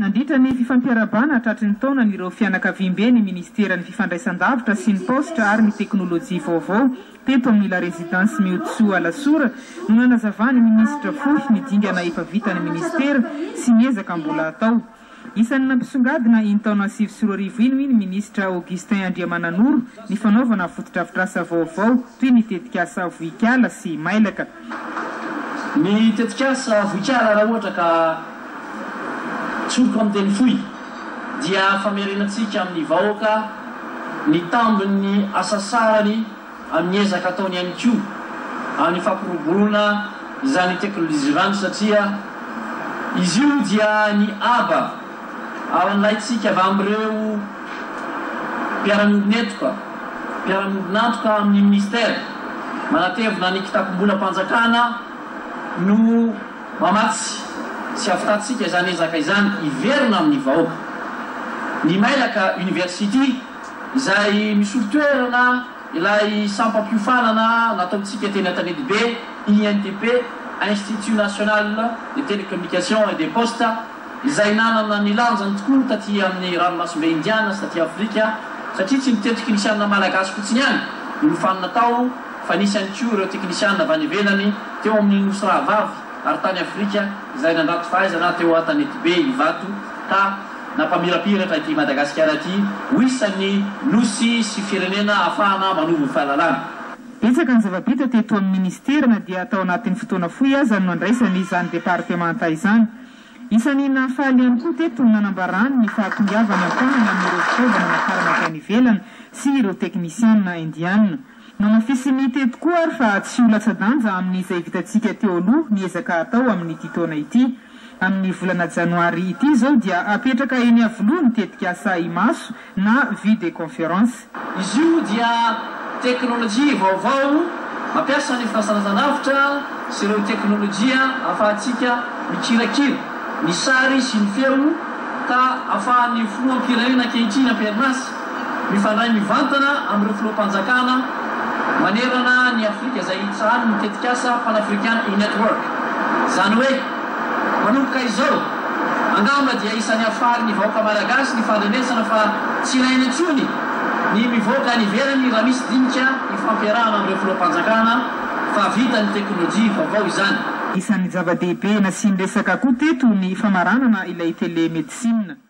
Nandritra ny fifampiarahabana tratry ny taonan'ireo fianakaviamben'ny Ministeran'ny Fifandraisandavitra sy ny Paositra ary ny Teknolojia Vaovao teto amin'ny La Résidence Miotsoa Alasora no nanazavan'ny Minisitra fohy ny dingana efa vitan'ny Minisitera sy ny ezaka mbola atao. Isan'ny nampisongadina iny taona 2009 iny hoy ny Minisitra Augustin Andriamananoro ny fanaovana fotodrafitrasa vaovao toy ny tetikasa Vohikala sy Mailaka. Ny tetikasa Vohikala raha ohatra ka tsoriko amin'ny teny fohy dia famerenantsika amin'ny vahoaka ny tambin'ny asasarany amin'ny ezaka ataony ihany koa amin'ny fampiroboroana izany teknolojia izany satria izy io dia ny haba ao an'laintsika avy amin'ireo mpiara-miombon'antoka mpiara-miombon'antoka amin'ny ministera manatevina ny kitapom-bolam-panjakana no mamatsy sy ahavitantsika izany ezaka izany hiverina amin'ny vahoaka. Ny Mailaka University izay misolo toerana ilay sampam-piofanana nataontsika teny Antanetibe, INTP, Institut National de Télécommunications et des Postes, izay nanana ny lanjany tokoa taty amin'ny ranomasimbe Indiana sy taty Afrika satria tsy ny teknisianina malagasy fotsiny ihany no nofanina tao fa nisy ihany koa ireo teknisianina avy any ivelany teo amin'ny nosy rahavavy ary tany Afrika izay nandrato fahaizana teo Antanetibe Ivato ka nampamirapiratra ity Madagasikara ity ho isan'ny nosy sy firenena ahafahana manovo fahalalana. Betsaka ny zava-bita teto amin'ny ministera na dia tao anatin'ny fotoana fohy aza no nandraisany izany departemanta izany. Isan'ny nahafaly ihany koa teto ny nanambarany ny fahatongavany ampahany amin'ireo fitaovana nakarana avy any ivelany sy ireo teknisianina indianina. Nohamafisiny teto koa ary fa tsy ho latsa-danja amin'izay vitantsika teo aloha ny ezaka atao amin'ity taona ity. Amin'ny volana janoary ity izao dia apetraka eny Iavoloha ny tetikasa Imaso na vue de conférence. Izy io dia teknolojia vaovao mampiasa ny fahasalatsan-davitra sy ireo teknolojia ahafahantsika mikirakira ny sary sy ny feo ka ahafahan'ny filoham-pirenena ankehitriny am-perinasa mifandray mivantana amin'ireo filoham-panjakana manerana ny Afrika izay tsahanin'ny tetikasa Pan-African e-Network. Izany hoe manomboka izao, angamba dia isan'ny hahafaly ny vahoaka malagasy ny fandrenesana fa tsy ilaina intsony ny mivoaka any ivelany raha misy dinika ifampiarahana amin'ireo filoham-panjakana fa vitan'ny teknolojia vaovao izany. Isan'ny zava-dehibe nasiany resaka koa teto ny famaranana ilay télémédecine.